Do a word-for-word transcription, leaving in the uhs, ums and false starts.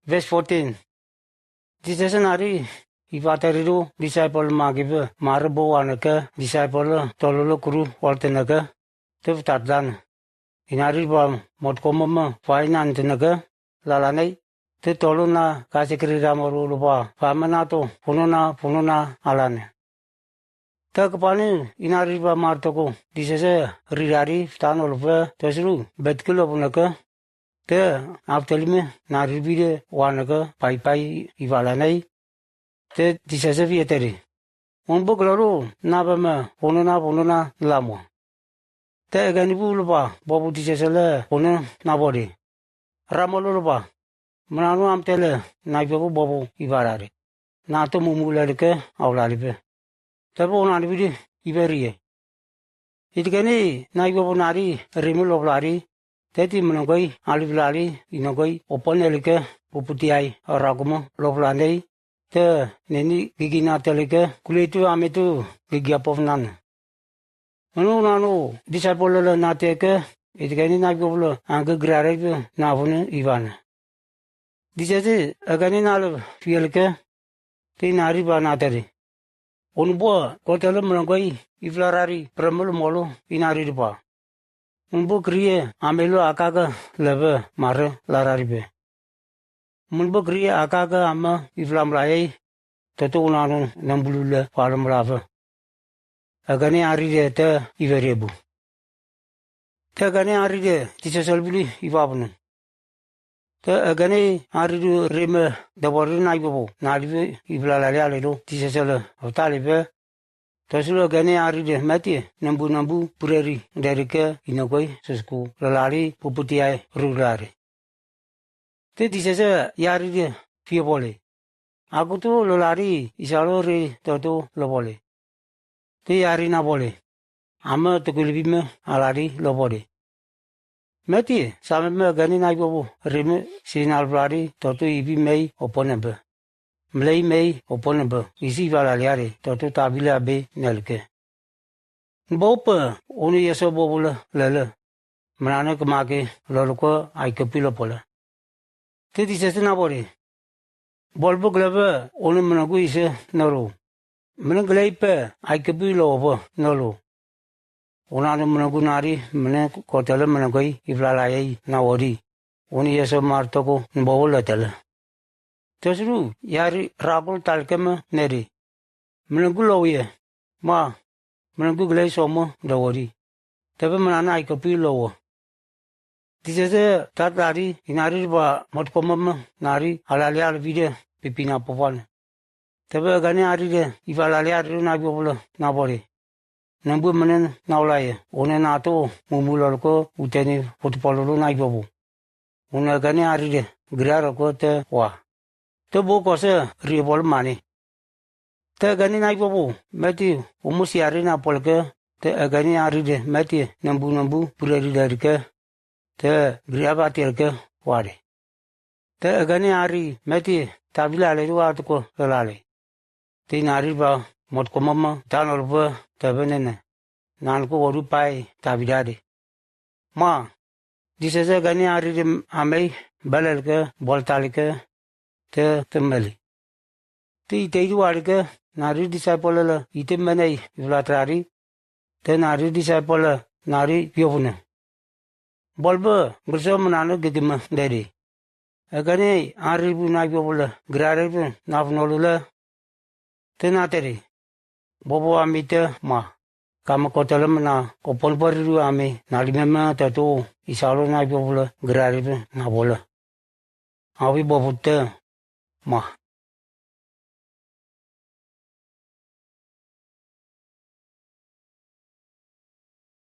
Verse fourteen. Jisas nari iva teri ro disciple magepe marebo waneke disciple tololo kuru walteneke, teftat lan. Inari ba motko mama fai nan teneke lalanei, te tolo na kasekri ramo ro loba fame nato fonona fonona alan. Te kepani inari ba martoko Jisas rirari fetan olope tesru betki lopeneke, te after me nari bide waneke paipai iva lanei. Te Jisas fie teri, "Unbuk lolo nabeme fonona fonona lamwa." Te egeni bu loba bobu Jisas le fone nabode, "Ramo lo loba, menanu amtele naipepu bobu iva lari. Nato mumu leleke aulalipe." Tepe onani bidi iva rie. Itikeni naipepu nari reme lopelari, teti menengkoi alip lari inengkoi open leleke puputiai rakume lopelanei, te neni gigi nateleke kuletu ametu gigi apofnan. Menu nano disciple le nateke, itikeni naipepu le angge grare pe nafone ivan. Jisas egeni nale fieleke, te inari ba nateri, "Unbuk kotele menengkoi iflarari premel molo inari depa. Unbuk krie amelo akake lepe mare larari pe. Menbuk krie akake ame iflamlaiei, toto unano nembulu le fale melape." Egeni aride te iva rie bu. Te egeni aride Jisas le bili iva bene. Te egeni ari du reme debori naipepu nari pe iflalalia le do Jisas le fetalipe. Tesru egeni aride meti nembu nembu pureri derike inengkoi sosku lelari puputiai rurari. Te Jisas yari de fie bole. Akutu lelari isalo re toto lobole. Te yari nabole. Ame tokolipime alari lobole. Meti, sameme egeni naipepu reme sinal blari toto ipi mei opo nempe. Mlei mei opo nempe. Isi iva laliare toto tabila be nelke. Nbope, one yeso bobole lele. Menane kemake loloko aikepi lopole. Te Jisas nabole. Bol bek lepe one menengku ise nolo. Menengku leipe aikepi lope nolo. Onano menengku nari mene kotele menengkoi iflalaei nawodi. One yeso martoko nbope letele. Tesru yari rakol talkeme neri. Menengku lowie. Ma, menengku glei somo dewodi. Tepe menane aikepi lowo. Jisas tat lari inari ba motko meme nari alaliar bide pipina popan. Tepe egeni aride iva laliar naipepu le nabole. Nembu menen naolaie, one nato mumu loloko uteni potopololo naipepu. One egeni aride griar ko te wa. Te bo kose rie bol mane. Te egeni naipepu meti omo siari napolke, te egeni aride meti nembu nembu pureri derike, te griar ba tirke ware. Te egeni ari meti tabila le du atko lelale. Te inari ba motko meme tanol pe tepe nene. Nanko wodu pai tabidade. Ma, Jisas egeni aride amei belelke boltalke te temeli. Te ite idu warike nari disciple le ite menei iflatrari. Te nari disciple nari piopune. Bol be gurso menane gegeme dede. Egeni ari bu naipepu le grare pe nafnolu le. Te nateri. Bobo ami te ma. Kame kotele mena opo nbori ru ami nali meme tetu isalo naipepu le grare pe nabole. Awi bobo te ma.